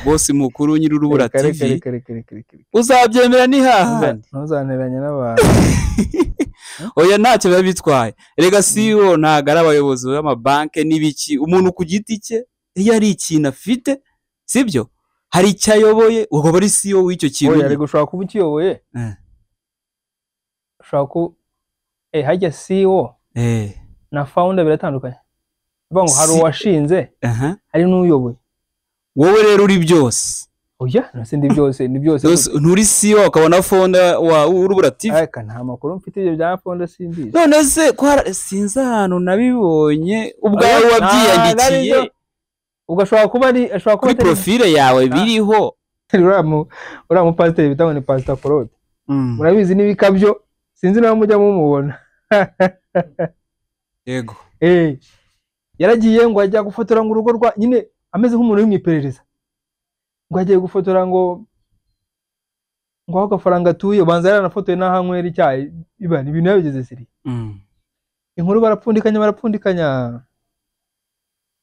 Boss mukuru nyiri Urubura TV. Uzabyemera ni hahandi. Ntuzanteranye n'abantu. Oya ntacyo biba bitwaye. Erega CEO ntago ari abayobozi b'amabanke n'ibiki, umuntu ku giti cye iyo ari ikintu afite, sibyo? Hari icyo ayoboye, ubwo aba ari CEO w'icyo kintu. Oya ariko ushobora kuba ukiyoboye. Ushobora ku hajya CEO na founder biratandukanye. Bivuga ngo hari uwashinze, hari n'uyoboye. Wowe rero uri byose. Oya, nase ndi byose, ni byose. Nturi CEO ukabona founder wa Urubura TV. Ariko nta makuru mfite ibyo bya founder simbizi. None se ko sinzi ahantu nabibonye ubwawe wabyiyandikiye. Ugashobora kuba ari ashobora kuba kuri profile yawe biriho. Uriya mu pastor bita ngo ni Pastor Claude. Murabizi n'ibikabyo, sinzi nawe mujya mumubona. Yego. Yaragiye ngo ajya gufotora ngo urugo rwa nyine ameze nk'umuntu uri mu iperereza. Ngo agiye gufotora ngo aho gafaranga atuye, ubanza yaranafotoye n'aho anywera icyayi, ibana ibintu yabigeze siri. Inkuru barapfundikanya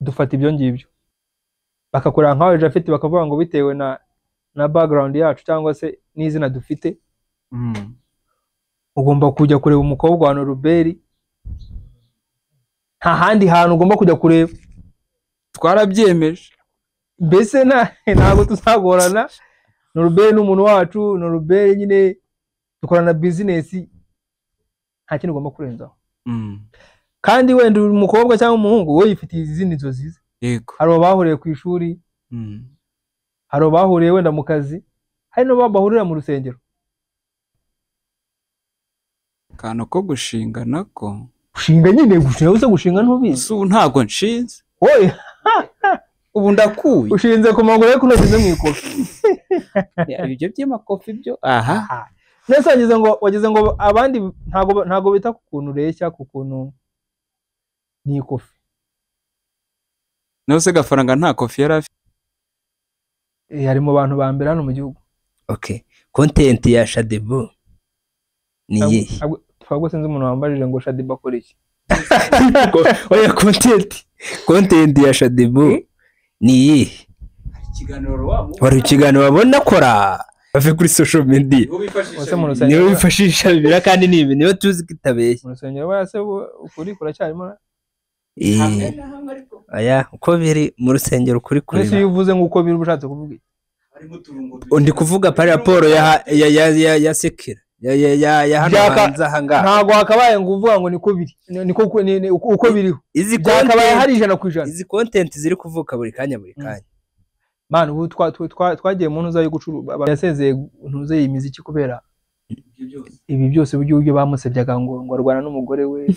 dufata ibyo ngibyo. Bakakora nkawe Jafet bakavuga ngo bitewe na background yacu cyangwa se n'izina dufite. Ugomba kujya kureba umukobwa wa Noruberi. Nta handi hantu ugomba kujya kureba. Twarabyemeje. Mbese ntabwo tuzagorana. Noruberi n'umuntu wacu, Noruberi nyine dukorana business, nta kintu ugomba kurenzaho. Kandi wenda umukobwa cyangwa umuhungu we yifitiye izindi nzozi ze. Yego. Hari abahuriye ku ishuri, hari abahuriye wenda mu kazi, hari no bahurira mu rusengero. Kantu ko gushinga nako. Gushinga nyine, gushinga uze gushinga ntubizi. Ubu ntago nshinze. Oya. Ubu ndakuye. Ushinze ku maguru ariko unashyize mu ikofi. Ibyo by'amakofi byo. Aha. Nese wagize ngo abandi ntago bita ku kuntu ureshya, ku kuntu ni ikofi. Nose Gafaranga nta kofi yari afite. Ari mu bantu ba mbere hano mu gihugu. Okay. Content ya Shadyboo ni iyihe? Twabwo sinzi umuntu wambajije ngo Shadyboo akora iki. Oya content ya Shadyboo ni iyihe? Wari ikiganiro wabona akora bave kuri social media. Niwe wifashisha bibira kandi ni ibintu niyo tuzi kitabeshya. Mu rusengero barase ukuri kuracyarimo. Aya uko biri mu rusengero kuri kuri. Nese yuvuze ngo uko biri ubushatse kuvuga iki? Ndi kuvuga pari raporo ya Sekira. Ya hano hanze aha ngaha. Ntago hakabaye ngo uvuga ngo niko biri. Niko uko biriho. Izi byakabaye hari 100%. Izi content ziri kuvuka buri kanya buri kanya. Man ubu twagiye mu ntuza yo gucuruza yasezeye ntuze imiziki kubera ibi byose buryo bamusebyaga ngo arwana n'umugore we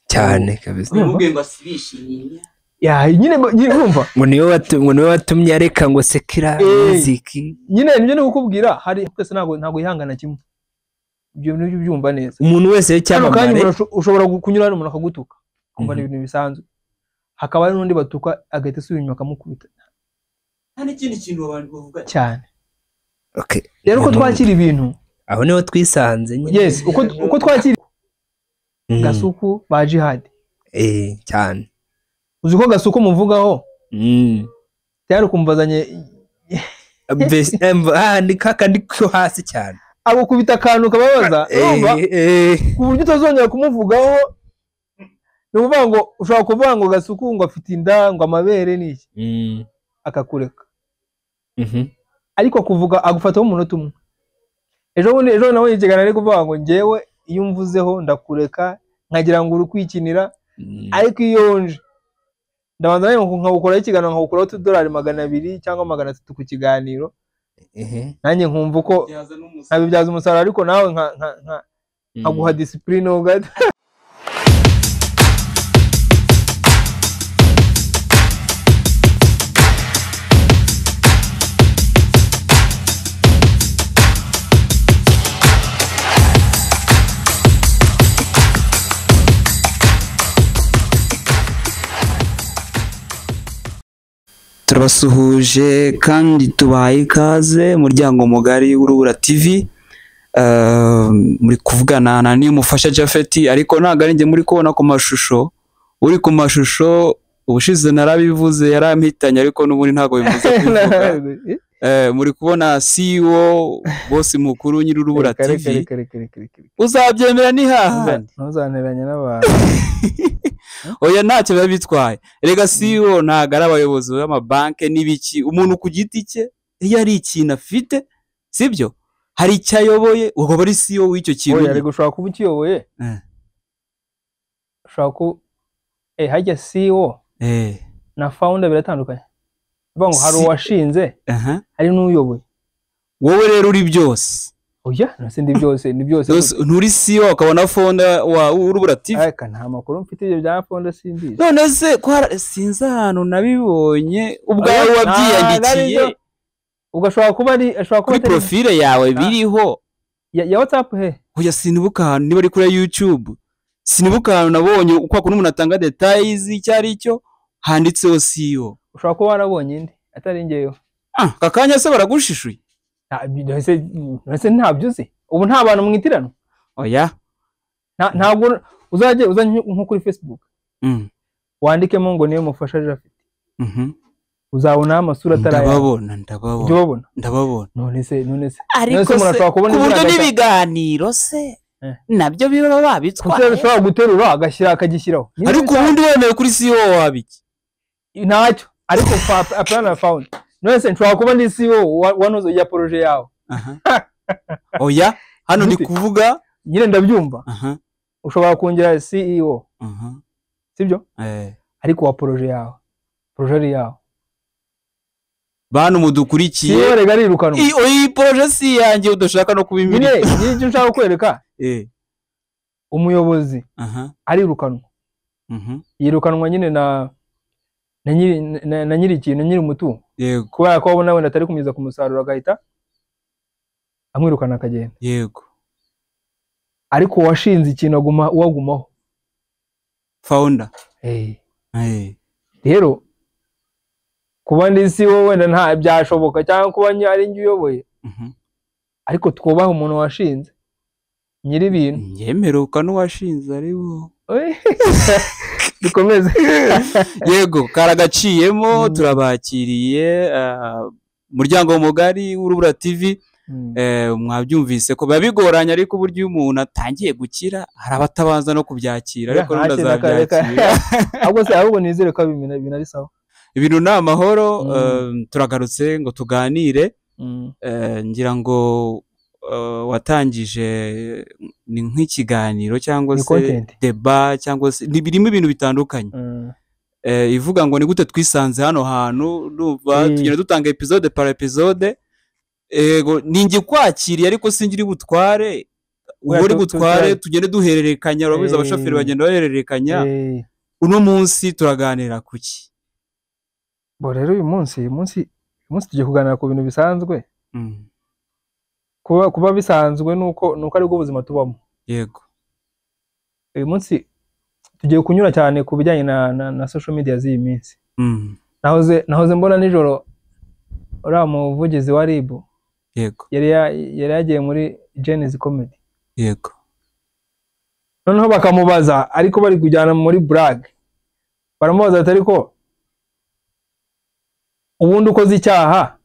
cyane kabisa. Umubwiye ngo asibishe inyinya. Ya nyine urumva ngo niwe watumye areka ngo Sekira music. Nyine nibyo ni kukubwira hari twese ntago yihangana kimwe. Ibyo nibyo byumva neza. Umuntu wese cyamamare ushobora kunyura n'umuntu akagutuka kumva ni ibintu bisanzwe. Hakaba hari n'undi batuka agahita asubira inyuma akamukubita. Nta n'ikindi kintu abantu bavuga cyane. Okay. Rero uko twakira ibintu aho niho twisanze nyine. Yes, uko twakira Gasuku ba Jihad. Cyane. Uzi ko Gasuku muvugaho? Cyari kumbazanye ndi ko hasi cyane. Abo kubita akantu kababaza, urumva? Ku buryo utazongera kumuvugaho. Ni ukuvuga ngo ushobora kuvuga ngo Gasuku ngo afite inda ngo amabere n'iki. Akakureka. Ariko kuvuga agufataho umunota umwe. Ejo nawe ikiganiro ari kuvuga ngo njyewe iyo umvuzeho ndakureka nkagira ngo uri kwikinira, ariko iyo nje ndabanza nawe nkawukora ikiganiro nkawukuraho utudolari 200 cyangwa 300 ku kiganiro. Nanjye nkumva uko nkabibyaza umusaruro, ariko nawe nkaguha discipline gato. Turabasuhuje kandi tubahaye ikaze umuryango mugari w'Urubura TV. Muri kuvugana na Niyomufasha Japhet, ariko ntago ari njye muri kubona ku mashusho. Uri ku mashusho Ubushize narabivuze yarampitanye, ariko n'ubundi ntabwo bivuze kubivuga. Muri kubona CEO boss mukuru nyiri Urubura TV, uzabyemera ni hahandi. Ntuzanteranye n'abantu. Oya ntacyo biba bitwaye. Erega CEO ntabwo ari abayobozi b'amabanki n'ibiki, umuntu ku giti cye iyo ari ikintu afite, sibyo? Hari icyo ayoboye, ubwo aba ari CEO w'icyo kintu. Oya, ariko ushobora kuba ukiyoboye. Ushobora kuba hajya CEO na founder biratandukanye. Ngo hari uwashinze, hari n'uyoboye. Wowe rero uri byose. Oya, nase ndi byose, ni byose. Nturi CEO ukabona founder wa Urubura TV. Aka nta makuru mfite ibyo bya founder simbizi. None se ko sinzi ahantu nabibonye ubwawe wabyiyandikiye. Ugashobora kuba ari ashobora kuba kuri profile yawe biriho ya WhatsApp he. Oya sinibuka ahantu niba ari kuri YouTube. Sinibuka ahantu nabonye uko akunda umuntu atanga details icyo ari cyo handitseho CEO. Ushobora kuba warabonye indi atari ngeyo. Kakanya se baragushishuye. Nase ntabyo uzi. Ubu nta bantu mwitirano. Oya. Ntabwo uzajye uzanye nko kuri Facebook. Wandikemo ngo niyo mufasha Jafet. Uzabona amasura ataraya. Ndababona. Ndababona. None se ariko se kuburyo n'ibiganiro se nabyo biba babitwaye. Kuko ushobora guterura agashyira akagishyiraho. Ariko ubundi wemeye kuri CEO wabiki? Ntacyo. Ariko apana found. None se nshobora kuba ndi CEO wanozo ya projet yawe. Oya, hano ndi kuvuga nyine ndabyumva. Ushobora kongera CEO. Sibyo? Ariko wa projet yawe. Projet yawe. Bantu mudukurikiye. CEO rega arirukanwa. Iyi projet si yanjye udashaka no kubimenya. Nyine icyo nshaka kwereka. Umuyobozi arirukanwa. Yirukanwa nyine na nyiri ikintu, nyiri umutungo. Yego. Kubera ko abona wenda atari kumugeza ku musaruro agahita amwirukana akagenda. Yego. Ariko washinze ikintu aguma uwagumaho. Founder. Rero kuba ndi CEO wenda nta byashoboka cyangwa kuba ari njye uyoboye. Ariko twubaha umuntu washinze nyiri ibintu. Nyemeruka n'uwashinze ari bo. Dukomeze. Yego, karagaciyemo turabakiriye muryango mugari w'Urubura TV. Mwabyumvise ko biba bigoranye, ariko uburyo umuntu atangiye gukira hari abatabanza no kubyakira, ariko n'undi azabyakira. Ahubwo se ahubwo nizere ko ibintu ari sawa. Ibintu ni amahoro. Turagarutse ngo tuganire. Ngira ngo watangije ni nk'ikiganiro cyangwa se deba cyangwa se birimo ibintu bitandukanye, ivuga ngo ni gute twisanze hano hantu. Ndumva tugenda dutanga episode par episode. Ego ninjye kwakiriye, ariko singira butware uri butware, tugende duhererekanya. Urabizi abashoferi bagenda bahererekanya. Uno munsi turaganira kuki? Bo rero uyu munsi tugiye kuganira ku bintu bisanzwe. Kuba bisanzwe nuko ari bwo buzima tubamo. Yego. Uyu munsi tugiye kunyura cyane ku bijyanye na social media z'iyi minsi. Nahoze mbona nijoro uriya muvugizi wa RIB. Yego. Yari yagiye muri Genesis Comedy. Yego. Noneho bakamubaza, ariko bari kujyana muri brag. Baramubaza ati ariko ubundi ukoze icyaha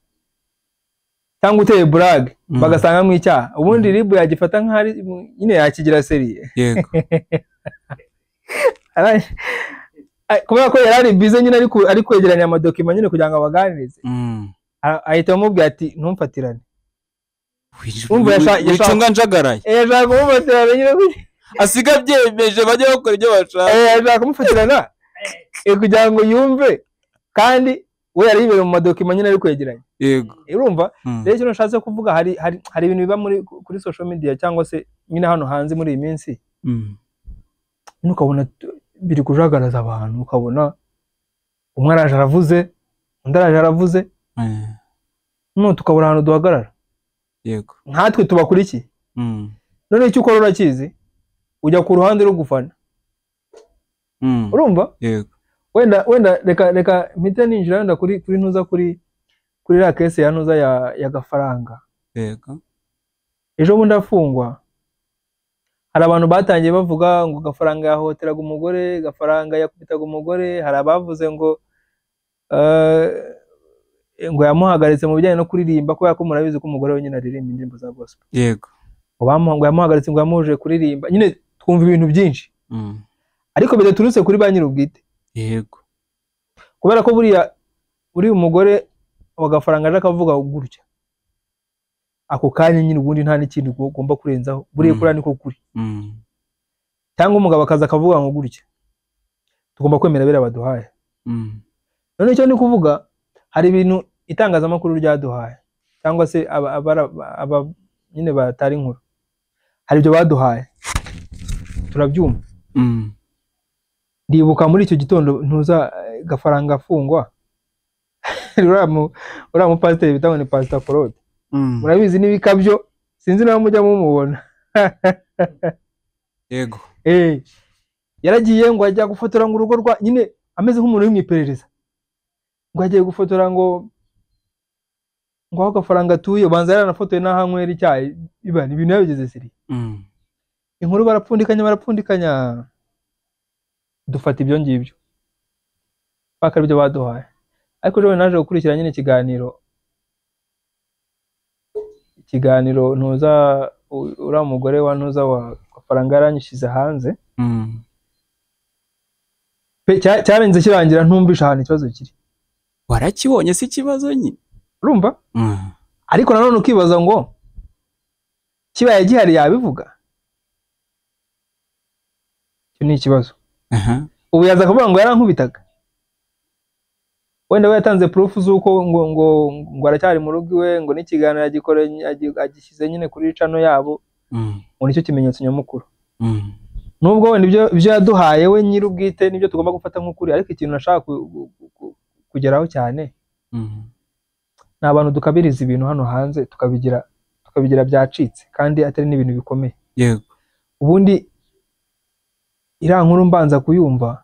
cyangwa uteye brag bagasanga mu icyaha, ubundi RIB yagifata nk'ari nyine yakigira seriye. Yego. Kubera ko yari ari busy nyine ari kwegeranya amadokima nyine kugira ngo abaganirize. Ahita amubwira ati ntumfatirane. Wicunga njagaraye. Ashaka kumufatirana nyine. Asiga byemeje bajye bakora ibyo bashaka. Ashaka kumufatirana kugira ngo yumve, kandi we yari yibereye mu madokima nyine ari kwegeranya. Yego. Urumva? Rero icyo nashatse kuvuga hari ibintu biba muri kuri social media cyangwa se nyine hano hanze muri iyi minsi. Ukabona biri kujagaraza abantu, ukabona umwe araje aravuze, undi araje aravuze. None tukabura ahantu duhagarara. Yego. Nkatwe tubakuri iki? None icyo ukora urakizi, ujya ku ruhande rwo gufana. Urumva? Yego. Wenda reka mpite ninjira wenda kuri ntuza kuri la case ya ntuza ya Gafaranga. Yego. Ejo bundi afungwa. Hari abantu batangiye bavuga ngo Gafaranga yahoteraga umugore, Gafaranga yakubitaga umugore, hari abavuze ngo ngo yamuhagaritse mu bijyanye no kuririmba, kubera ko murabizi ko umugore we nyine aririmba indirimbo za gospel. Yego. Ngo yamuhagaritse, ngo yamuje kuririmba. Nyine twumva ibintu byinshi. Ariko bidaturutse kuri ba nyir'ubwite. Yego. Kubera ko buriya uri umugore wa Gafaranga aje akavuga gutya, ako kanya nyine ubundi nta n'ikindi ugomba kurenzaho, buriya kuriya niko kuri. Cyangwa umugabo akaza akavuga ngo gutya, tugomba kwemera biriya baduhaye. None icyo ndi kuvuga, hari ibintu itangazamakuru ryaduhaye cyangwa se aba nyine batari inkuru, hari ibyo baduhaye turabyumva. Ndibuka muri icyo gitondo ntuza Gafaranga afungwa, uriya mupasiteri bita ngo ni Pastor Claude. Murabizi n'ibikabyo, sinzi nawe mujya mumubona. Yego. Yaragiye ngo ajya gufotora ngo urugo rwa nyine ameze nk'umuntu uri mu iperereza, ngo agiye gufotora ngo aho Gafaranga atuye, ubanza yaranafotoye n'aho anywera icyayi, ibintu yabigeze siri. Inkuru barapfundikanya, dufata ibyo ngibyo paka ibyo baduhaye. Ariko ejo naje gukurikira nyine ikiganiro ntuza uriya mugore wa ntuza wa Gafaranga yaranyishyize hanze. Cyarenze kirangira ntumvisha ahantu ikibazo kiri. Warakibonye si ikibazo nyine. Urumva? Ariko nanone ukibaza ngo kibaye gihari yabivuga? Icyo ni ikibazo. Ubu yaza kuvuga ngo yarankubitaga. Wenda we yatanze proof z'uko ngo aracyari mu rugo iwe, ngo n'ikiganiro agikore agishyize nyine kuri channel yabo, ngo nicyo kimenyetso nyamukuru. Nubwo wenda ibyo yaduhaye we nyir'ubwite nibyo tugomba gufata nk'ukuri, ariko ikintu nashaka kugeraho cyane ni abantu dukabiriza ibintu hano hanze tukabigira byacitse kandi atari n'ibintu bikomeye. Yego. Ubundi iriya nkuru mbanza kuyumva,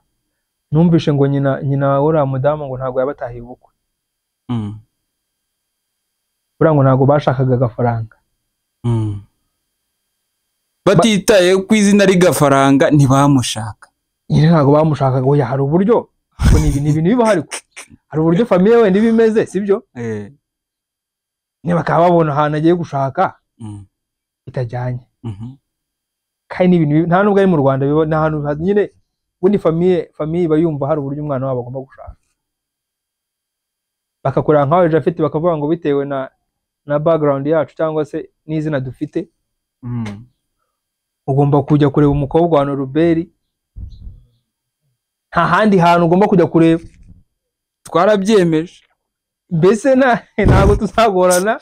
numvishe ngo nyina uriya mudamu ngo ntabwo yabatahiye ubukwe. Buriya ngo ntabwo bashakaga Gafaranga. Batitaye ku izina ry'Gafaranga ntibamushaka. Nyine ntabwo bamushakaga. Oya, hari uburyo, ni ibintu biba ariko hari uburyo famille wenda iba imeze, sibyo? Niba bakaba babona ahantu agiye gushaka bitajyanye. Kandi n'ibintu nta nubwo ari mu Rwanda biba n'ahantu nyine ubundi famille iba yumva hari uburyo umwana wabo agomba gushaka. Bakakora nkawe Japhet bakavuga ngo bitewe na background yacu cyangwa se n'izina dufite, ugomba kujya kureba umukobwa wa Noruberi, nta handi hantu ugomba kujya kureba. Twarabyemeje. Mbese ntabwo tuzagorana.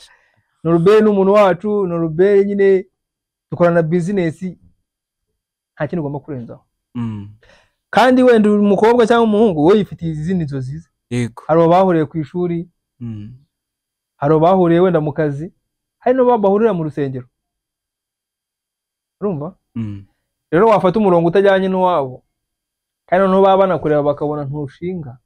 Noruberi ni umuntu wacu, Noruberi nyine dukorana business, nta kintu ugomba kurenzaho. Kandi wenda umukobwa cyangwa umuhungu we yifitiye izindi nzozi ze. Yego. Hari abahuriye ku ishuri, hari abahuriye wenda mu kazi, hari n'abo bahurira mu rusengero. Urumva? Rero wafata umurongo utajyanye n'uwabo, kandi noneho baba banakureba bakabona ntushinga.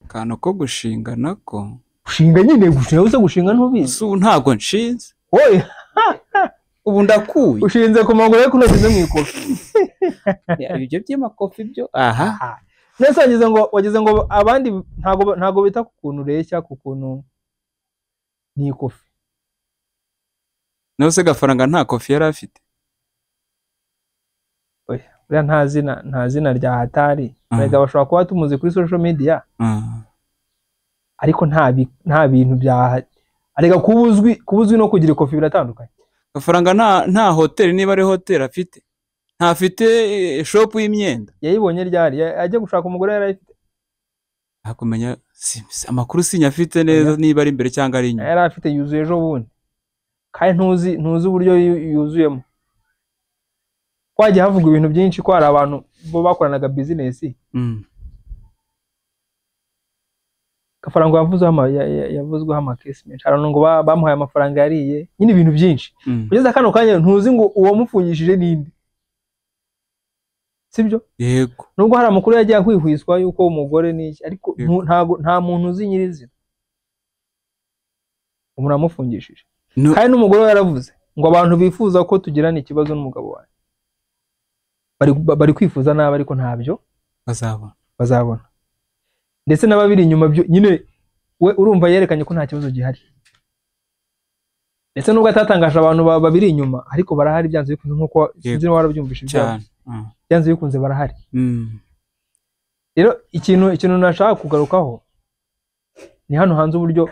Akantu ko gushinga nako. Gushinga nyine, gushinga uze gushinga ntubizi. Ubu ntabwo nshinze. Oya. Ubu ndakuye. Ushinze ku maguru ariko unashyize mu ikofi. Ibyo by'amakofi byo. Aha. Nese wagize ngo abandi ntago bita ku kuntu ureshya, ku kuntu ni ikofi. Nawe se Gafaranga nta kofi yari afite? Oya, buriya nta zina rya hatari. Erega bashobora kuba tumuzi kuri social media. Ariko nta bintu bya arega kubuzwi no kugira ikofi biratandukanye. Gafaranga nta hoteli, niba ari hoteli afite, ntafite shop y'imyenda. Yayibonye ryari? Ajya gushaka umugore yarayifite. Akumenya amakuru sinyafite neza niba ari imbere cyangwa ari inyuma. Yari afite yuzuye ejo bundi. Kandi ntuzi uburyo yuzuyemo. Kwagiye havuga ibintu byinshi ko hari abantu bo bakoranaga business. Gafaranga yavuzweho amakesi menshi. Hari ngo bamuhaye amafaranga yariye, nyine ibintu byinshi. Kugeza kano kanya ntuzi ngo uwo mufungishije ninde. Sibyo? Yego. Nubwo hari amakuru yagiye ahwihwiswa yuko umugore n'iki, ariko nta muntu uzi nyirizina. Umuntu amufungishije. Kandi n'umugore we yaravuze. ngo abantu bifuza ko tugirana ikibazo n'umugabo wawe bari kwifuza nabi ariko ntabyo bazabona ndetse n'ababiri inyuma byo nyine we urumva yerekanye ko nta kibazo gihari ndetse nubwo atatangaje abantu babiri inyuma ariko barahari byanze bikunze nkuko sinzi warabyumvishe cyane byanze bikunze barahari. Rero ikintu nashaka kugarukaho ni hano hanze uburyo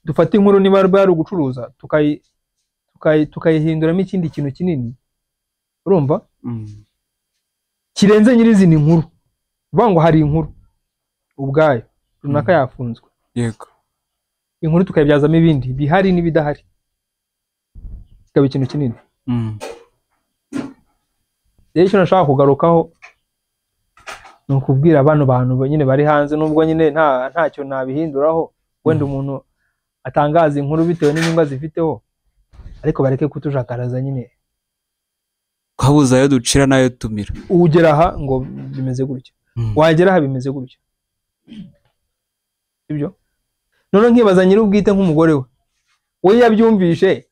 dufata inkuru niba ari ugucuruza tukayihinduramo ikindi kintu kinini urumva kirenze nyirizina inkuru uvuga ngo hari inkuru ubwayo runaka yafunzwe yego inkuru tukayibyazamo ibindi bihari n'ibidahari kikaba ikintu kinini. Rero icyo nashaka kugarukaho ni ukubwira bano bantu nyine bari hanze nubwo nyine ntacyo nabihinduraho wenda umuntu atangaza inkuru bitewe n'inyungu zifiteho ariko bareke kutujakaraza nyine twabuze ayo ducira nayo tumira ugera aha ngo bimeze gutya wagera aha bimeze gutya sibyo. None nkibaza nyiri ubwite nk'umugore we yabyumvishe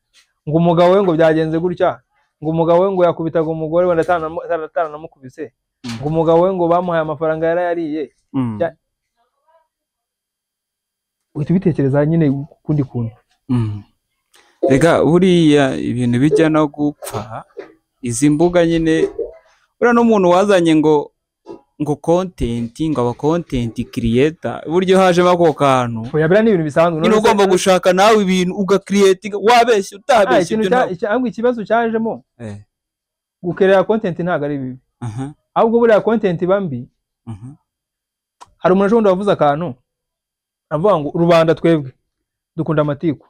ngo umugabo we ngo byagenze gutya ngo umugabo we ngo yakubitaga umugore we ataranamukubise ngo umugabo we ngo bamuhaye amafaranga yarayariye uhita ubitekereza nyine ukundi kuntu. Rega buriya ibintu bijya no gupfa izi mbuga nyine uriya n'umuntu wazanye ngo content ngo aba content creator buryo hajemo ako kantu oya biriya ni ibintu bisanzwe nyine ugomba gushaka nawe ibintu ugacreatinga wabeshya utabeshya ibyo ikibazo cyajemo gukerera content ntabwo ari bibi ahubwo buriya content bambi. Hari umuntu ejo bundi wavuze akantu avuga ngo rubanda twebwe dukunda amatiku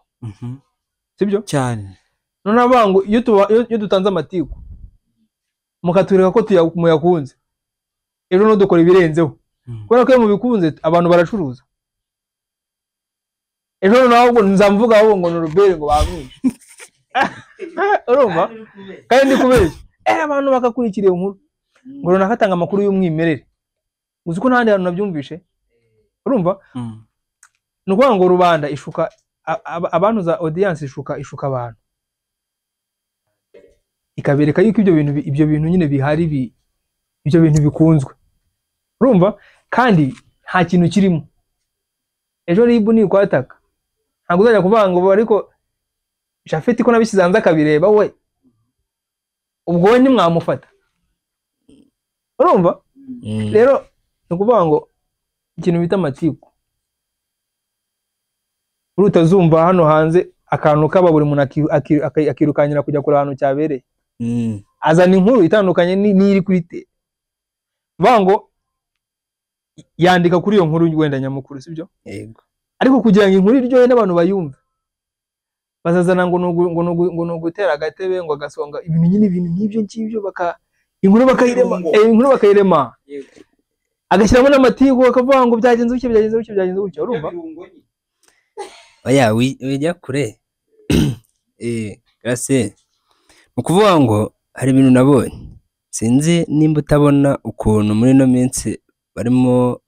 sibyo cyane. None avuga ngo iyo dutanze amatiku mukatureka ko muyakunze ejo no dukora ibirenzeho kubera ko iyo mubikunze abantu baracuruza ejo nawe ngo nzamvuga ahubwo ngo ni Robert ngo bamwishe urumva kandi ndi kubeshya abantu bakakurikira iyo nkuru ngo runaka atanga amakuru y'umwimerere uzi ko ntahandi hantu nabyumvishe urumva. Ni ukuvuga ngo rubanda ishuka abantu za audience ishuka abantu ikabereka yuko ibyo bintu nyine bihari ibyo bintu bikunzwe urumva kandi nta kintu kirimo. Ejo ribu ni kwataka ntabwo uzajya kuvuga ngo ariko Jafeti ko nabishyize hanze akabireba we ubwo we ntimwamufata urumva. Rero ni ukuvuga ngo ikintu bita amatiku uri utazumva hano hanze akantu kaba buri muntu akirukanyira kujya kure ahantu cyabereye azana inkuru itandukanye n'iri kuri te ngo yandika kuri iyo nkuru wenda nyamukuru sibyo yego ariko kugira ngo inkuru iryohe n'abantu bayumve bazazana ngo ngo gutera agatebe ngo agasonga ibintu nyine ibintu nk'ibyo ngibyo baka inkuru bakayirema inkuru bakayirema agashyiramo n'amatiku bakavuga ngo byagenze gutya byagenze gutya byagenze gutya urumva. Oya wijya kure Grace mu kuvuga ngo hari ibintu nabonye sinzi nimba utabona ukuntu muri ino minsi barimo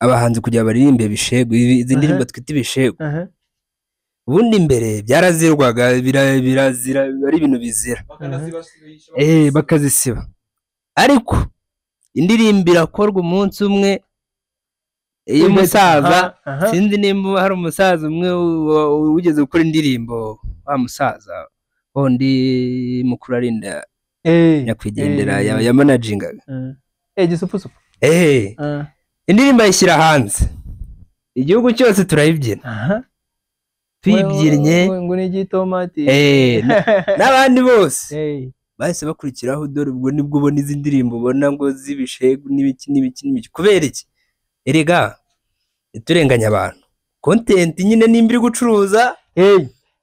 abahanzi kugira baririmbe ibishegu izi ndirimbo twita ibishegu ubundi mbere byarazirwaga birazira ari ibintu bizira bakazisiba ariko indirimbo irakorwa umunsi umwe iyo umusaza sinzi nimba hari umusaza umwe wigeze gukora indirimbo wa musaza wundi mukuru arinda nyakwigendera yamanagingaga gisupusupu indirimbo ayishyira hanze igihugu cyose turayibyina tuyibyinnye ngo ni igitomati n'abandi bose bahise bakurikiraho dore ubwo nibwo ubona izi ndirimbo ubona ngo z'ibishegu n'ibiki n'ibiki n'ibiki kubera iki erega iturenganya abantu content nyine nimba iri gucuruza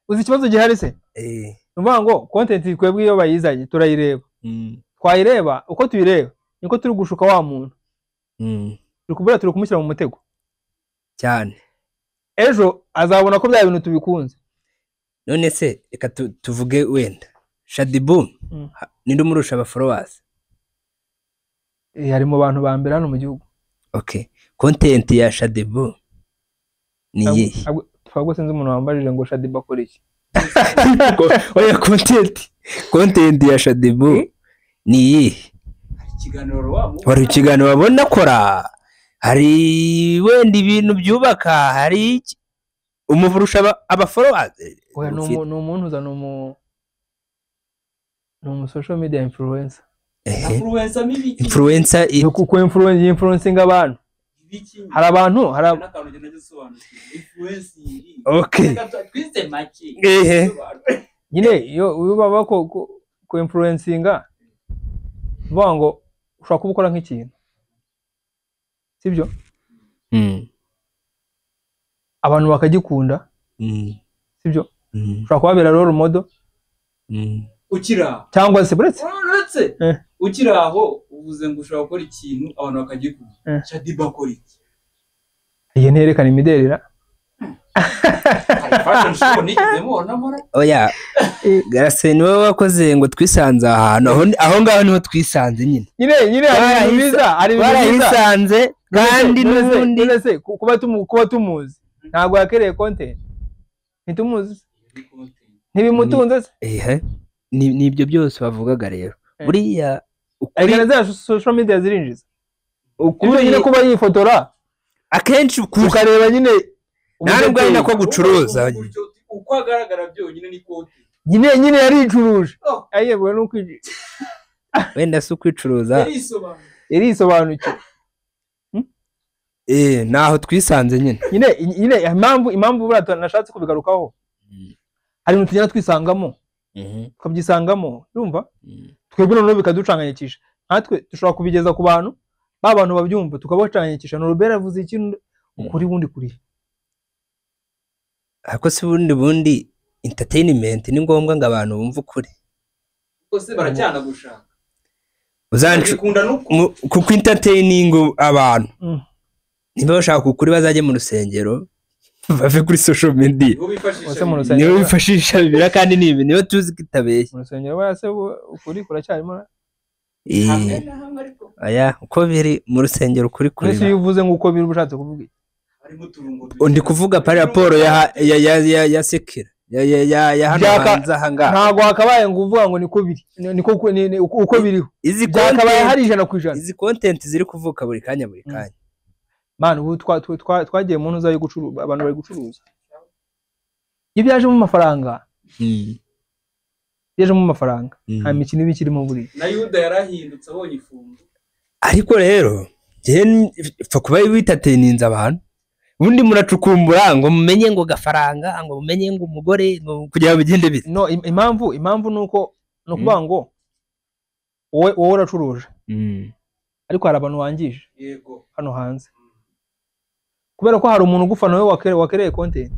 uzi ikibazo gihari se ni ngo content twebwe iyo bayizanye turayireba twayireba uko tuyireba niko turi gushuka wa muntu turi kubura turi kumushyira mu mutego cyane ejo azabona ko bya bintu tubikunze. None se reka tuvuge wenda Shadibu ninde umurusha aba followers ari mu bantu ba mbere hano mu gihugu. Okay, content ya Shadibu ni iyihe? Twabwo sinzi umuntu wambajije ngo Shadibu akora iki. Oya content ya Shadibu ni iyihe? Wari ikiganiro wabona akora, hari wenda ibintu byubaka, hari umuvurusha aba followers. Oya ni umuntu uza ni umu social media influencer. Influencer kuko influencing abantu. Hari abantu hari okay nyine iyo baba ko influencinga vuga ngo ushobora kubukora nk'ikintu sibyo abantu bakagikunda sibyo ushobora kubabera role model ukira cyangwa se buretse ukira aho uvuze ngo ushobora gukora ikintu abantu bakagikunda. Shadiba akora iki? Iyi nterekana imiderera. Oya Garase niwe wakoze ngo twisanze ahantu aho ngaho niho twisanze nyine. Nyine hari biza ari barahisanze kandi n'ubundi nese kuba tumuzi ntago yakereye content ntitumuzi ntibimutunze se ni ibyo byose bavugaga rero buriya ukuri za social media zirinjiza ukuri nyine kuba yifotora akenshi ukareba nyine ntabwo ari nako gucuruza uko agaragara byonyine ni kote nyine yaricuruje ayewe no kwijira wenda si ukwicuruza yarisobanukiwe naho twisanze nyine nyine impamvu buriya nashatse kubigarukaho hari ibintu tugenda twisangamo tukabyisangamo urumva twebwe noneho bikaducanganyikisha nkatwe dushobora kubigeza ku bantu ba bantu babyumva tukabacanganyikisha. Norbert avuze iki ukuri bundi kuri ariko si bundi entertainment ni ngombwa ngo abantu bumve ukuri bose baracyana gushaka uzanshikunda no kuko entertaining abantu niba bashaka ukuri bazajye mu rusengero bave kuri social media niyo bifashisha bibira kandi ni ibintu niyo tuzi kitabeshya mu rusengero barase ukuri kuracyarimo aya uko biri mu rusengero ukuri kuri ese uvuze ngo uko biri ubushatse kuvuga ndi kuvuga pari raporo ya sekira ya hano hanze aha ngaha ntabwo hakabaye ngo uvuga ngo niko biri niko uko biriho byakabaye hari 100%. Izi content ziri kuvuka buri kanya buri kanya man ubu twagiye mu ntuza yo gucuruza abantu bari gucuruza iyo byajemo amafaranga byajemo amafaranga nta mikino iba ikirimo buri na Yuda yarahindutse abonye ifungo. Ariko rero pfa kuba witateninze abantu ubundi muracukumbura ngo mumenye ngo gafaranga ngo mumenye ngo umugore ngo kugira bigende bite. No impamvu nuko no kuvuga ngo wowe uracuruje ariko hari abantu wangije yego hano hanze kubera ko hari umuntu ugufana wowe wakereye content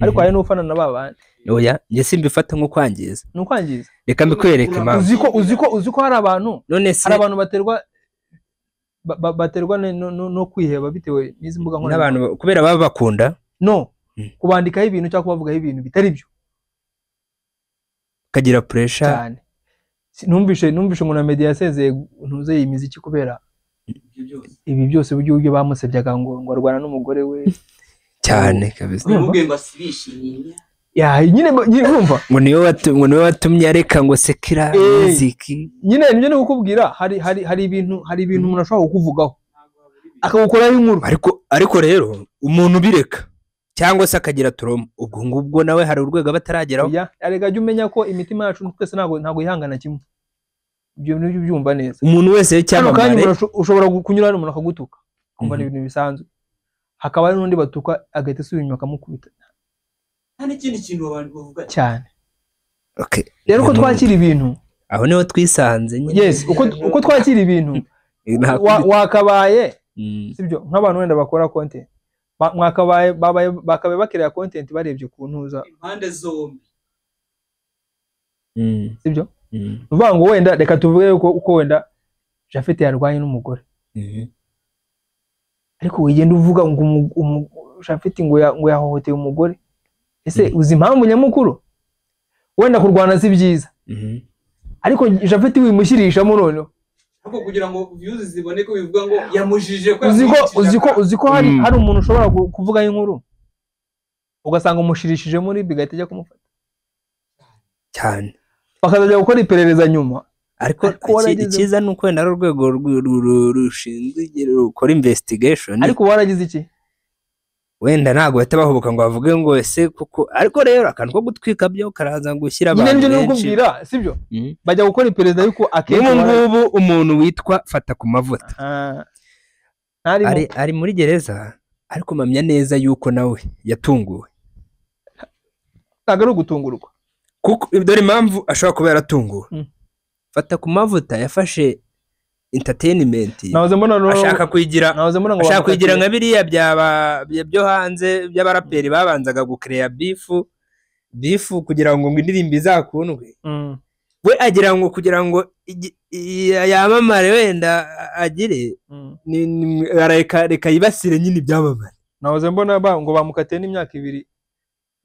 ariko hari n'ufana na babandi. Oya njye simbifata nko kwangiza ni ukwangiza. Reka mbikwereke impamvu uzi ko hari abantu hari abantu baterwa no kwiheba bitewe n'izi mbuga nkoranyambaga n'abantu kubera baba bakunda no kubandikaho ibintu cyangwa kubavugaho ibintu bitari byo kagira pressure cyane. Numvishe ngo na media yasezeye ntuze iyi miziki kubera ibi byose uburyo bamusebyaga ngo arwana n'umugore we cyane kabisa umubwiye ngo asibishe inyinya ya nyine urumva ngo niwe watumye areka ngo sekira music nyine nibyo nikukubwira hari ibintu umuntu ashobora kukuvugaho akagukoraho inkuru ariko rero umuntu ubireka cyangwa se akagira trauma ubwo ngubwo nawe hari urwego batarageraho. Arega jya umenya ko imitima yacu twese ntago ihangana kimwe ibyo nibyo byumva neza umuntu wese cyamamare ushobora kunyura umuntu akagutuka kumva ni ibintu bisanzwe hakaba hari n'undi batuka agahita asubira inyuma akamukubita nta n'ikindi kintu abantu bavuga cyane. Okay rero uko twakira ibintu aho niho twisanze nyine yes uko twakira ibintu wakabaye sibyo nk'abantu wenda bakora content mwakabaye bakabaye bakiriya content barebye ku ntuza impande zombi sibyo uvuga ngo wenda reka tuvuge uko wenda Jafet yarwanye n'umugore ariko wigenda uvuga ngo Jafet ngo yahohoteye umugore ese uzi impamvu nyamukuru wenda kurwana si byiza ariko Jafet wimushyirishamo noneho ariko kugira ngo views ziboneke bivuga ngo yamujije ko uzi ko hari umuntu ushobora kuvuga inkuru ugasanga umushirishije muri bigahita ajya kumufata. Cyane. Bakazajya gukora iperereza nyuma. Ariko icyiza ni uko wenda ari urwego rushinzwe rukora investigation. Ariko waragize iki? Wenda ntabwo bahita bahubuka ngo bavuge ngo ese kuko, ariko rero akantu ko gutwika byo karaza gushyira abantu benshi. Nyine kubwira sibyo? Bajya gukora iperereza yuko akenshi ngubu umuntu witwa Fata ku mavuta ari muri gereza, ariko mpamya neza yuko nawe yatunguwe. Ntabwo ari ugutungurwa, kuko dore impamvu ashobora kuba yaratunguwe. Fata ku mavuta yafashe entertainment, ashaka kuyigira, ashaka kuyigira nka biriya byaba byo hanze by'abaraperi babanzaga gucreate beef kugira ngo indirimbo izakundwe. We agira ngo kugira ngo yamamare wenda agire reka yibasire nyine ibyamamare. Nahoze mbona ngo bamukatiye n'imyaka 2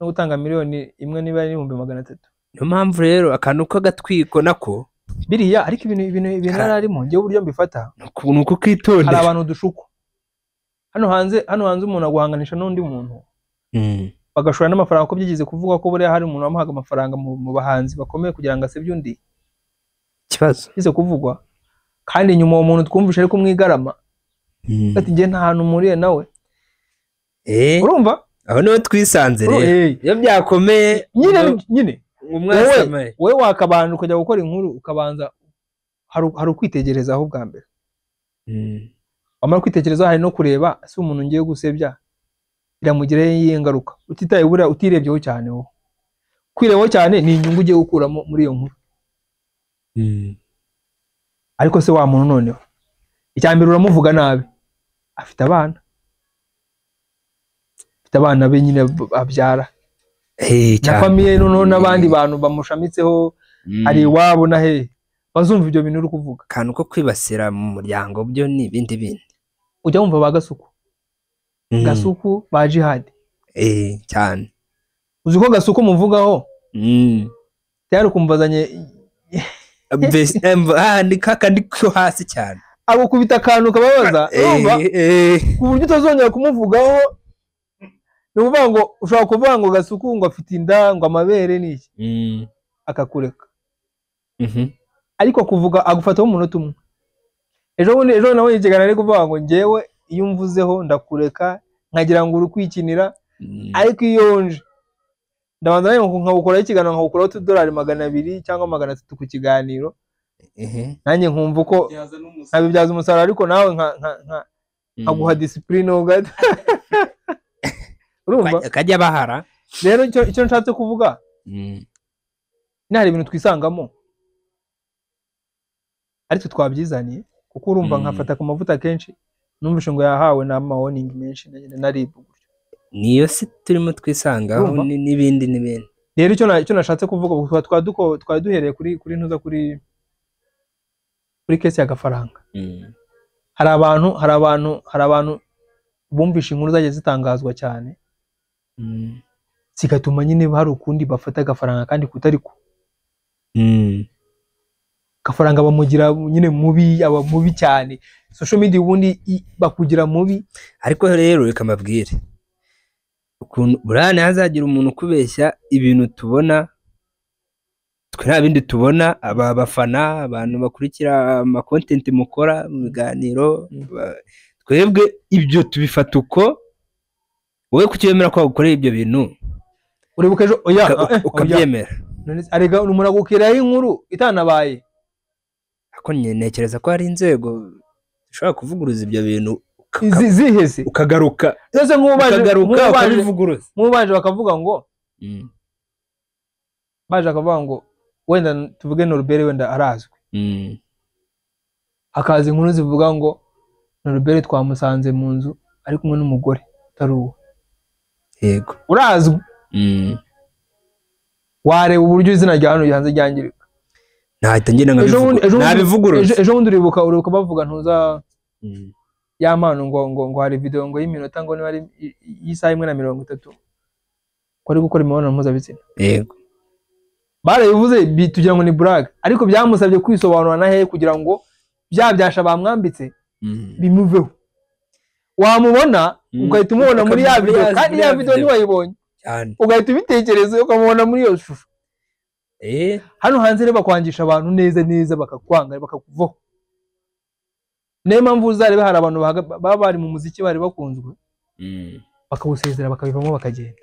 no gutanga miliyoni 1 niba ari 300,000. Niyo mpamvu rero akantu k'agatwiko nako biriya, ariko ibintu yararimo ngiye uburyo mbifata nuko kwitondera. Hari abantu dushukwa hano hanze umuntu aguhanganisha n'undi muntu bagashora n'amafaranga, ko byigeze kuvuga ko buriya hari umuntu wamuhaga amafaranga mu bahanzi bakomeye kugira ngo asebye undi. Ikibazo kize kuvugwa, kandi nyuma uwo muntu twumvishe ariko mwigarama ati ngiye nta hantu muriye nawe. Urumva aho niho twisanze rero iyo byakomeye nyine wowe wakabanje ukajya gukora inkuru ukabanza hari ukwitegerezaho bwa mbere. Wamara kwitekerezaho hari no kureba si umuntu ngiye gusebya biramugiraho iyihe ngaruka, utitaye buriya utirebyeho cyane. Wowe kwirebaho cyane ni inyungu ugiye gukuramo muri iyo nkuru. Ariko se wa muntu noneho icya mbere uramuvuga nabi, afite abana, afite abana be nyine abyara na famiye noneho n'abandi bantu bamushamitseho, hari iwabo na hehe bazumva ibyo bintu uri kuvuga. Akantu ko kwibasira mu muryango byo ni ibindi bindi. Ujya wumva ba Gasuku, Gasuku ba Jihad cyane. Uzi ko Gasuku muvugaho tayari kumvazanye ni kakandi ko hasi cyane, agukubita akantu kababaza urumva ku buryo utazongera kumuvugaho. Ni ukuvuga ngo ushobora kuvuga ngo Gasuku ngo afite inda ngo amabere n'iki, akakureka. Ariko kuvuga agufataho umunota umwe. Ejo nawe ikiganiro ari kuvuga ngo njyewe iyo umvuzeho ndakureka nkagira ngo uri kwikinira, ariko iyo nje ndabanza nawe nkawukoraho ikiganiro nkawukuraho $200 cyangwa 300 ku kiganiro, nanjye nkumva uko nkabibyaza umusaruro, ariko nawe nkaguha discipline gato. Urumva akajya bahara. Rero icyo nshatse kuvuga hari ibintu twisangamo ariko twabyizaniye, kuko urumva nkafata ku mavuta kenshi numvishe ngo yahawe na ma warning menshi na RIB. Niyo si turimo twisangaho n'ibindi n'ibindi. Rero icyo nashatse kuvuga twari duhereye kuri ntuza kuri case ya Gafaranga. Hari abantu bumvishe inkuru zagiye zitangazwa cyane, zigatuma nyine hari ukundi bafata Gafaranga kandi kutari ko. Gafaranga bamugira nyine mubi, aba mubi cyane. Social media ubundi bakugira mubi. Ariko rero reka mbabwire ukuntu burane hazagira umuntu kubeshya ibintu tubona, twe nta bindi tubona. Aba bafana, abantu bakurikira ama content mukora mu biganiro, twebwe ibyo tubifata uko. Wowe kucyemera ko ukoreye ibyo bintu uribuka ejo oya ukabyemera. Arega umuntu agukiraho inkuru itanabaye. Ako ntekereza ko hari inzego zishobora kuvuguruza ibyo bintu zihese ukagaruka ukabivuguruza. Nk'ubaje bakavuga ngo baje bakavuga ngo wenda tuvuge Norbert wenda arazwi, hakaza inkuru zivuga ngo Norbert twamusanze mu nzu ari kumwe n'umugore utari uwe. Yego urazwi, wareba uburyo izina rya hano hanze ryangirika. Nahita ngenda nkabivuguruza. Ejo bundi uribuka bavuga ntuza ya mpano ngo hari video ngo y'iminota ngo niba ari y'isaha 1:30 ko ari gukora imibonano mpuzabitsina. Yego barabivuze tugira ngo ni blague, ariko byamusabye kwisobanura na hehe kugira ngo bya byasha bamwambitse bimuveho. Wamubona ugahita umubona muri ya video, kandi ya video ntiwayibonye, ugahita ubitekereza ukamubona muri iyo shusho. Hano hanze rero bakwangisha abantu neza neza, bakakwanga bakakuvaho. Niyo mpamvu uzareba hari abantu baba bari mu muziki bari bakunzwe, bakawusezera bakabivamo bakagenda.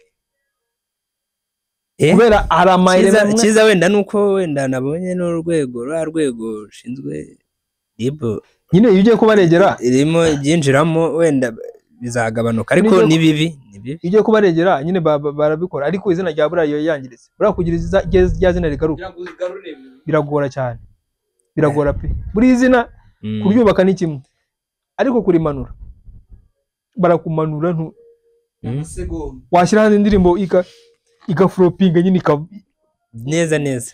Kubera hari amayeri cyiza wenda nuko wenda nabonye n'urwego rwa rwego rushinzwe ribo nyine iyo ugiye kubaregera irimo ibyinjiramo wenda bizagabanuka, ariko ni bibi iyo ugiye kubaregera nyine barabikora, ariko izina rya buriya yangiritse buriya kugira rya zina rigaruka biragora cyane, biragora pe. Buri izina kuryubaka ni kimwe, ariko kurimanura barakumanura washyira hanze indirimbo igafropinga nyine neza neza,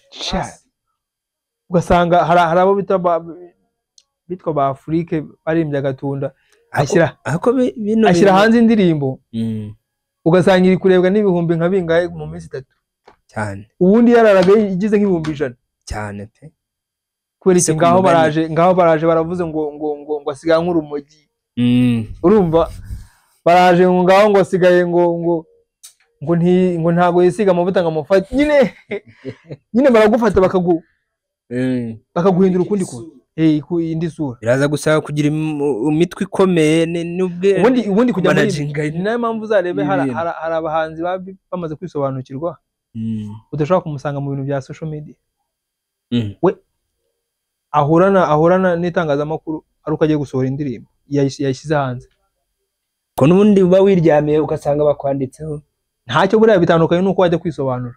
ugasanga hari abo bitwa ba Afrique baririmbye agatunda, ashyira hanze indirimbo ugasanga iri kurebwa n'ibihumbi nka bingahe mu minsi 3 cyane, ubundi yararaga igize nk'ibihumbi 100 cyane pe. Kubera iki? Ngaho baraje baravuze ngo ngo ngo ngo asigaye nk'urumogi, urumva baraje ngo ngaho ngo asigaye ngo ngo ngo nti ngo ntago yisiga amavuta ngo amufate nyine nyine baragufata bakaguhindura ukundi kuntu, indi sura. Biraza gusaba kugira imitwe ikomeye n'ubwe ubundi kujya muri ni nayo mpamvu uzarebe hari abahanzi bamaze kwisobanukirwa udashobora kumusanga mu bintu bya social media, we ahorana n'itangazamakuru ari uko agiye gusohora indirimbo yayishyize hanze, ko n'ubundi uba wiryamiye ugasanga bakwanditseho ntacyo. Buriya bitandukanye nuko wajya kwisobanura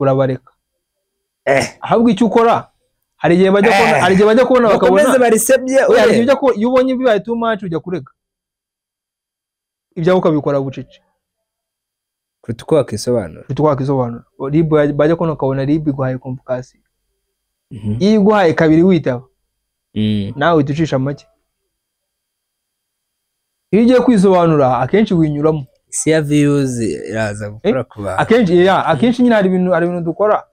urabareka, ahubwo icyo ukora hari igihe bajya kubona, hari igihe bajya kubona bakabona barisebye. Iyo ubonye bibaye too much ujya kurega ibyawe ukabikora bucece kuruta uko wakwisobanura, kuruta uko wakwisobanura. RIB bajya kubona ukabona RIB iguhaye convocation, iyo iguhaye kabiri witaba nawe uhita ucisha make. Iyo ugiye kwisobanura akenshi winyuramo isi ya views iraza gukora ku bantu akenshi, akenshi nyine hari ibintu dukora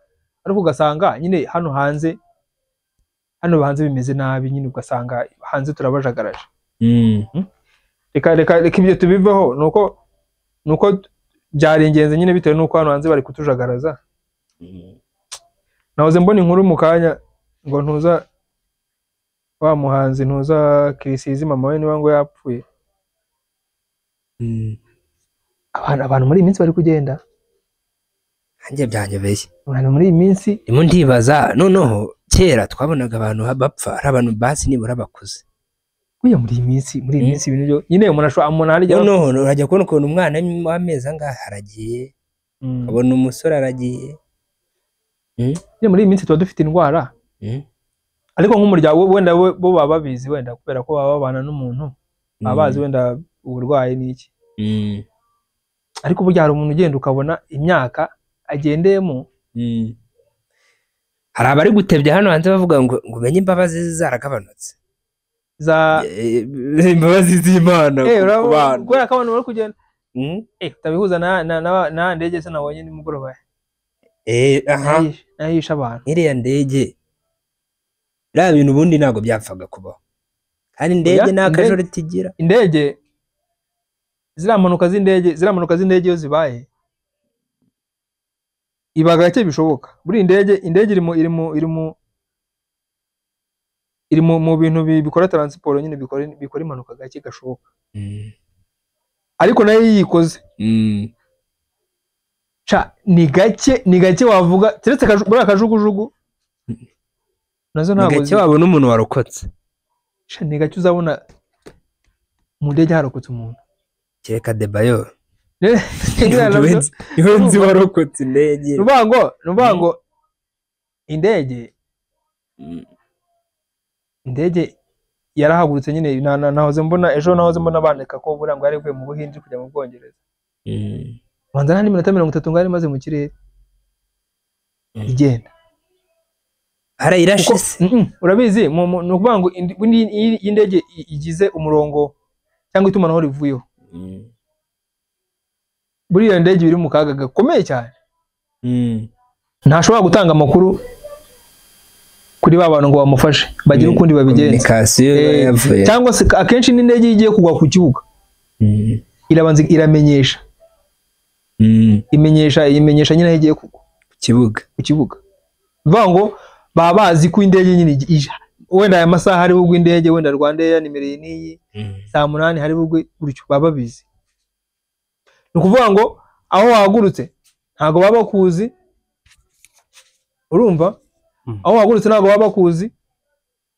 ariko ugasanga nyine hano hanze bimeze nabi nyine, ugasanga hanze turabajagaraje. Reka ibyo tubiveho, nuko byari ingenzi nyine bitewe nuko hano hanze bari kutujagaraza. Nahoze mbona inkuru mu kanya ngo ntuza wa muhanzi ntuza Kirisizi mama we niba ngo yapfuye. Abantu muri iyi minsi bari kugenda, nanjye byanyobeye. Abantu muri iyi minsi ndimo ndibaza, noneho kera twabonaga abantu bapfa ari abantu basi nibura bakuze, kuya muri iyi minsi ibintu byo nyine umuntu ashobora umuntu hari noneho urajya kubona ukuntu umwana w'amezi angahe aragiye, ukabona umusore aragiye. Nyine muri iyi minsi tuba dufite indwara, ariko nk'umuryango wenda bo baba babizi wenda kubera ko baba babana n'umuntu baba bazi wenda uburwayi n'iki, ariko burya hari umuntu ugenda ukabona imyaka agendeyemo. Hari abari gutebya hano hanze bavuga ngo umenye imbabazi zaragabanutse, za imbabazi z'Imana ku bantu, kubera ko abantu bari kugenda utabihuza na ndege se nabonye nimugoroba, nahisha abantu iriya ndege biriya bintu ubundi ntabwo byapfaga kubaho, kandi indege nta kajoro tigira. Indege ziriya mpanuka z'indege iyo zibaye iba gake bishoboka. Buri indege iri mu bintu bikora transport nyine bikora impanuka gake gashoboka, ariko nayo yikoze ni gake wavuga, keretse buriya kajugujugu nazo ntabwo gake wabona umuntu warokotse. Ni gake uzabona mu ndege harokotse umuntu, kereka Debayo niwe nzi warokotse indege. Nubango indege yarahagurutse nyine, nahoze mbona ejo nahoze mbona bandika ko buriya ngo yari ivuye mu Buhinde kujya mu Bwongereza, banza nta n'iminota 30 ngo yari imaze mu kirere igenda arayirashe se. Urabizi ni ukuvuga ngo indege igize umurongo cyangwa itumanaho rivuyeho, buriya ndege biri mu kaga gakomeye cyane, ntashobora gutanga amakuru kuri ba bantu ngo bamufashe bagire ukundi babigenza, cyangwa se akenshi n'indege igiye kugwa ku kibuga irabanza iramenyesha, imenyesha nyine aho igiye kugwa. Kibuga. Ku kibuga. Bivuga ngo baba bazi ko indege nyine ije. Wenda aya masaha hari bugwe indege, wenda Rwandair nimero iyi n'iyi, saa 8 hari bugwe gutyo, baba babizi. Ni ukuvuga ngo aho wahagurutse ntago baba bakuzi, urumva? Aho wahagurutse ntago baba bakuzi,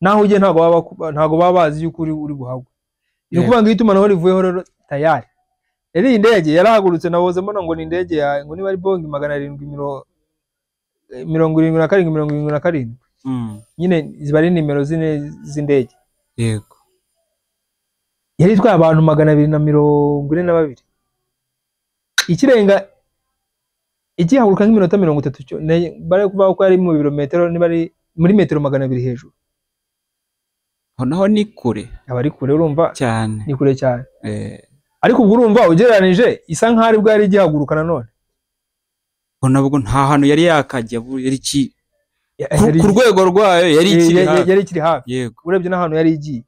naho ugiye ntago baba bazi yuko uri buhagwe. Ni ukuvuga ngo itumanaho rivuyeho rero tayari. Rero iyi ndege yarahagurutse, naboze mbona ngo ni indege ya ngo niba ari Boeing 777 77. Nyine ziba ari nimero zine z'indege. Yego. Yari itwaye abantu 242. Ikirenga igihaguruka nk'iminota 30 cyo bari kuvuga ko ari mu birometero, niba ari muri metero 200 hejuru. Aho naho ni kure. Aba ari kure, urumva? Cyane. Ni kure cyane. Ariko ubwo urumva ugereranije isa nkaho ari bwo yari igihaguruka nanone. Nabwo nta hantu yari yakajya, yari ki ku rwego rwayo yari ikiri hafi. Yari ikiri hafi. Yego. Urebye n'ahantu yari igiye.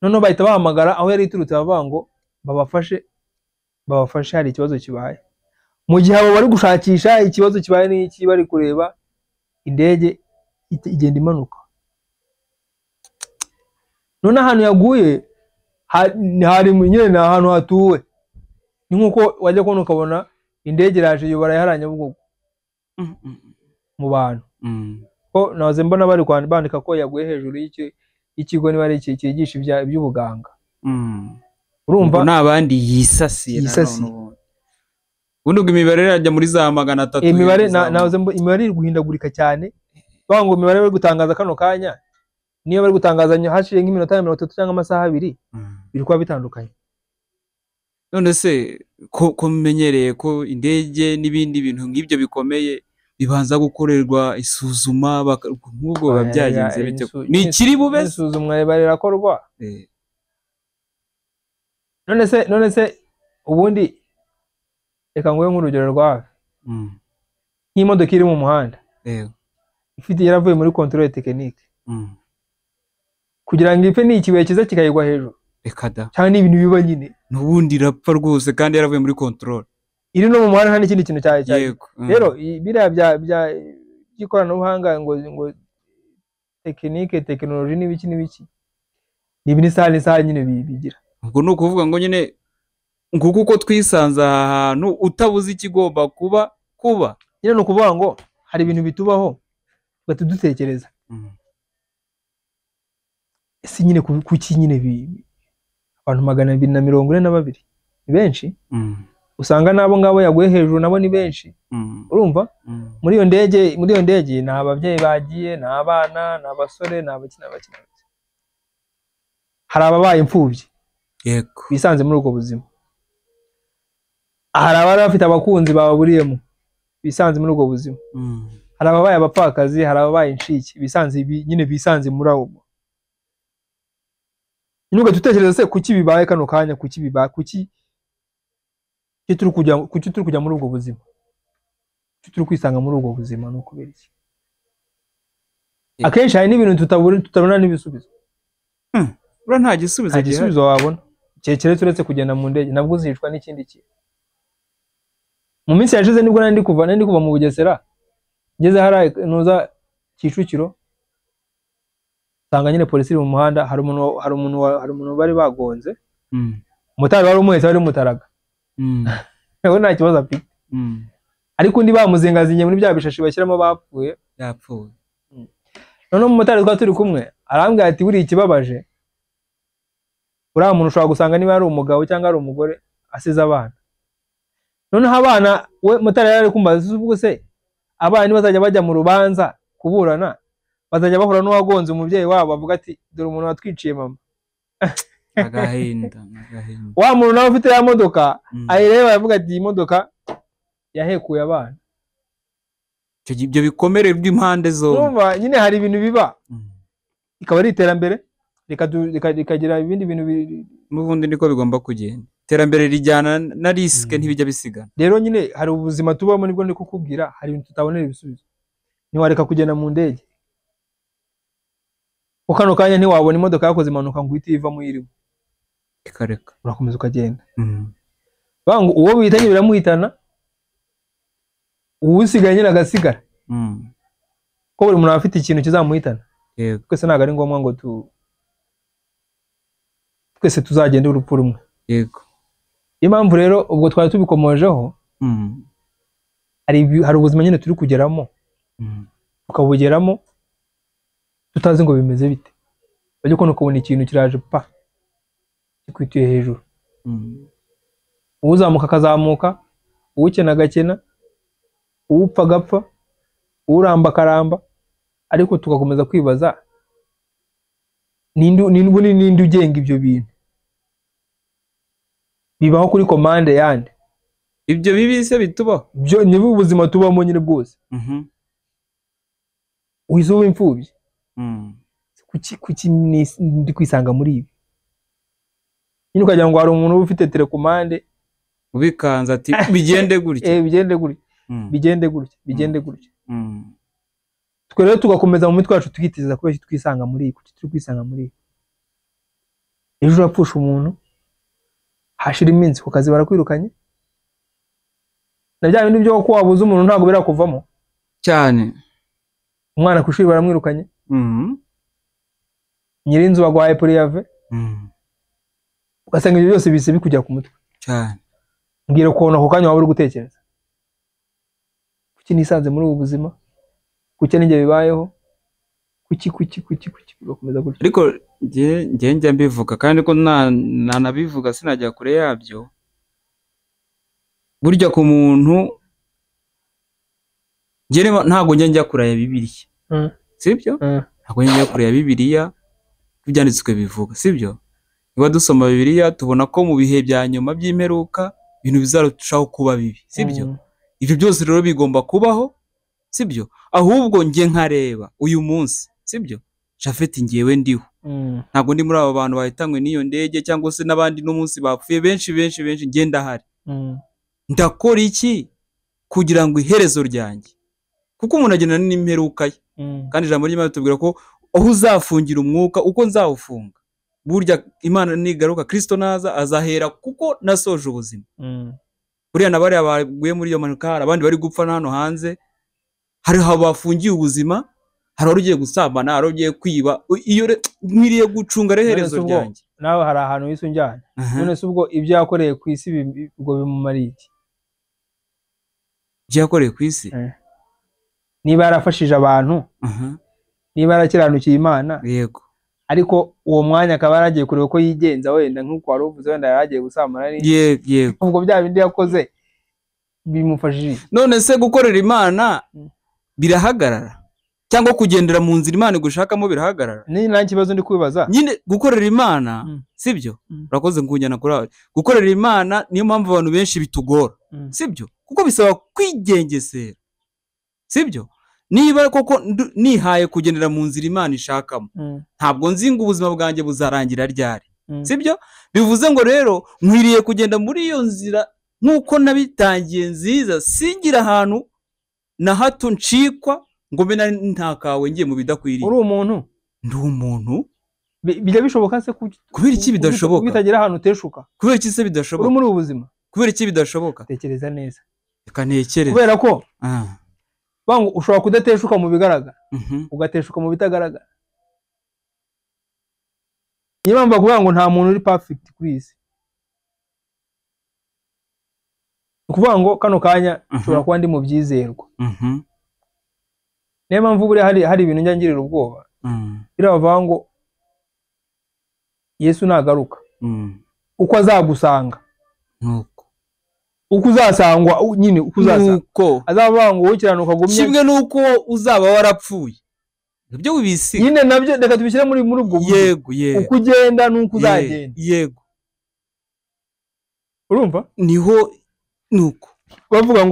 Noneho bahita bahamagara aho yari iturutse bavuga ngo babafashe hari ikibazo kibaye. Mu gihe abo bari gushakisha ikibazo kibaye n'iki, bari kureba indege igenda imanuka. None ahantu yaguye hari nyine ni ahantu hatuwe. Ni nkuko wajya kubona ukabona indege iraje yobora yahara Nyabugogo mu bantu. Ko nahoze mbona bari bandika ko yaguye hejuru y'ikigo niba ari iki cyigisha iby'ubuganga. Urumva n'abandi yisasiye nanone. Ubundi ubwo imibare irajya muri za 300. Imibare nahoze imibare iri guhindagurika cyane. Bavuga ngo imibare bari gutangaza kano kanya niyo bari gutangaza haciye nk'iminota 30 cyangwa amasaha 2 biri kuba bitandukanye. None se ko menyereye ko indege n'ibindi bintu nk'ibyo bikomeye bibanza gukorerwa isuzuma, nk'ubwo biba byagenze bite? Ni ikiri bube isuzumwa riba rirakorwa. None se ubundi reka nguhe nk'urugero rwawe. Nk'imodoka iri mu muhanda ifite yaravuye muri contrôle technique, kugira ngo ipfe ni ikibuye kiza kikayigwa hejuru. Reka da. Cyane ibintu biba nyine n'ubundi irapfa rwose kandi yaravuye muri contrôle. Iri no mu muhanda nta n'ikindi kintu cyayo cyayo. Rero biriya bya by'ikoranabuhanga ngo technique, technologie n'ibiki n'ibiki, ni ibintu isaha n'isaha nyine bigira. Ubwo ni ukuvuga ngo nyine nguko uko twisanze aha hantu utabuze ikigomba kuba. Nyine ni ukuvuga ngo hari ibintu bitubaho tugahita dutekereza. Ese nyine kuki nyine abantu 242 ni benshi. Usanga nabo ngabo yaguye hejuru nabo ni benshi. Urumva? Muri iyo ndege ni ababyeyi bagiye, ni abana, ni abasore, ni abakina. Hari ababaye imfubyi. Yego. Bisanze muri ubwo buzima. Hari abari bafite abakunzi bababuriyemo bisanze muri ubwo buzima. Hari ababaye abapfakazi, hari ababaye incike bisanze nyine bisanze muri abo. Nyine tutekereza se kuki bibaye kano kanya, kuki bibaye, kuki turi kujya muri ubwo buzima, kuki turi kwisanga muri ubwo buzima, no kubera iki? Akenshi hari n'ibintu tutabona n'ibisubizo. Ura nta gisubizo gihari. Igisubizo wabona keretse uretse kugenda mu ndege, nabwo uzicwa n'ikindi kintu. Mu minsi yashize nibwo nari kuva mu Bugesera ngeze hari nuza Kicukiro, nsanga nyine polisi iri mu muhanda, hari umuntu bari bagonze. Umutari wari umuhetse wari umutaraga. We nta kibazo afite. Ariko undi bamuzingazinye muri bya bishashi bashyiramo bapfuye. Yapfuye. Noneho umumotari twari turi kumwe arambwira ati buriya ikibabaje, uriya muntu ushobora gusanga niba ari umugabo cyangwa ari umugore asize abana. Noneho abana we motari yari ari kumbaza ubwo se abana nibazajya bajya mu rubanza kuburana bazajya bahura n'uwagonze umubyeyi wabo bavuga ati dore umuntu watwiciye mama. Agahinda. Wa muntu nawe ufite ya modoka ayireba avuga ati iyi modoka yahekuye abana. Ibyo bikomere by'impande zombi. Urumva nyine hari ibintu biba ikaba ari iterambere rikagira ibindi bintu n'ubundi niko bigomba kugenda. Iterambere rijyana na risike, ntibijya bisigana. Rero nyine hari ubuzima tubamo, nibwo ndi kukubwira, hari ibintu tutabonera ibisubizo. Ntiwareka kugenda mu ndege. Kano kanya ntiwabona imodoka yakoze impanuka ngo uhite ivamo irimo. Ikareka. Urakomeza ukagenda. Bangu uwo bihitanye biramuhitana, Uwusigaye nyine agasigara. Ko buri muntu afite ikintu kizamuhitana. Yego. Twese ntabwo ari ngombwa ngo twese tuzagende urupfu rumwe. Yego. Impamvu rero ubwo twari tubikomojeho, hari ubuzima nyine turi kugeramo, tukabugeramo tutazi ngo bimeze bite. Bajya kubona ukabona ikintu kiraje pa kikwituye hejuru. Uzamuka akazamuka, uwukena agakena, uwupfa agapfa, uramba akaramba, ariko tugakomeza kwibaza ninde ugenga ibyo bintu bibaho kuri komande yande. Ibyo bibi se bitubaho? Byo ni ubuzima tubamo nyine bwose. Uhizo w'imfubyi. Kuki ndi kwisanga muri ibi? Nyine ukagira ngo hari umuntu ufite telekomande ubikanza ati bigende gutya. Bigende gutya. Bigende gutya, bigende gutya. Twe rero tugakomeza mu mitwe yacu tukiteza kubera twisanga muri ibi, kuki turi kwisanga muri ibi. Ejo urapfusha umuntu, hashira iminsi ku kazi barakwirukanye. Na bya bindi byo ko wabuze umuntu ntabwo birakuvamo cyane. Umwana ku ishuri baramwirukanye. Nyirinzu bagwaye puriyave. Ugasanga ibyo byose bise bikujya ku mutwe cyane. Mbwira ukuntu ako kanya waba uri gutekereza. Kuki nisanze muri ubu buzima? Kuki ninjye bibayeho? Kuki kuki kuki kuki bigakomeza gutyo. Ariko nge njya mbivuga kandi ko nanabivuga sinajya kure yabyo. Burya ku muntu nge ntabwo njya kure ya Bibiliya. Sibyo? Ntabwo njya kure ya Bibiliya ibyanditswe bivuga, sibyo? Niba dusoma Bibiliya tubona ko mu bihe bya nyuma by'imperuka ibintu bizarushaho kuba bibi, sibyo? Ibyo byose rero bigomba kubaho, sibyo? Ahubwo nge nkareba uyu munsi, sibyo? Japhet ngewe ndiho. Ntabwo ndi muri abo bantu bahitanywe n'iyo ndege cyangwa se n'abandi n'umunsi bapfuye benshi benshi benshi, nge ndahari. Ndakora iki kugira ngo iherezo ryanjye, kuko umuntu agenda n'imperuka ye. Kandi ijambo ry'Imana ritubwira ko aho uzafungira umwuka uko nzawufunga, burya Imana nigaruka Kristo naza azahera kuko nasoje ubuzima. Buriya na bariya baguye muri iyo mpanuka, hari abandi bari gupfa hano hanze, hari bafungiye ubuzima, hari ugiye gusambana, hari ugiye kwiba. Iyo nkwiriye gucunga iherezo ryanjye. Nawe hari ahantu wise unjyana. None se ubwo ibyo yakoreye ku isi ubwo bimumariye iki? Ibyo yakoreye ku isi? Niba yarafashije abantu, niba yarakiranukiye Imana, yego, ariko uwo mwanya akaba yaragiye kureba ko yigenza wenda nk'uko wari uvuze, wenda yaragiye gusambana ni yego, ubwo bya bindi yakoze bimufashije. None se gukorera Imana birahagarara cyangwa kugendera mu nzira Imana igushakamo birahagarara? Ni nta kibazo ndi kwibaza nyine. Gukorera Imana, sibyo? Urakoze nkunjyana kuri aho. Gukorera Imana niyo mpamvu abantu benshi bitugora, sibyo? Kuko bisaba kwigengesera, sibyo? Niba koko nihaye kugendera mu nzira Imana ishakamo, ntabwo nzi ngo ubuzima bwanjye buzarangira ryari, sibyo? Bivuze ngo rero nkwiriye kugenda muri iyo nzira nk'uko nabitangiye nziza, singira ahantu na hato ncikwa ngo mbe ntakawe ngiye mu bidakwiriye. Uri umuntu? Ndi umuntu. Bijya bishoboka se kubera iki bidashoboka? Bitagira ahantu uteshuka. Kubera iki se bidashoboka? Uri muri ubu buzima. Kubera iki bidashoboka? Tekereza neza. Reka ntekereze. Kubera ko bangu ushobora kudateshuka mu bigaragara, ugateshuka mu bitagaragara. Niyo mpamvu bakuvuga ngo nta muntu uri perfect kuri iyi si. Ukuvuga ngo kano kanya nshobora kuba ndi mu byizerwa. Niyo mpamvu buriya hari ibintu njya ngirira ubwoba. Biriya bavuga ngo Yesu nagaruka, uko azagusanga nuko uko uzasangwa nyine, uko uzasangwa azavuga ngo ukiranuka gumye, kimwe nuko uzaba warapfuye. Ibyo wibisiga nyine nabyo reka tubishyire muri ubwo buryo. Yego, yego. Uko ugenda nuko uzagenda. Yego. Urumva niho nuko bavuga ngo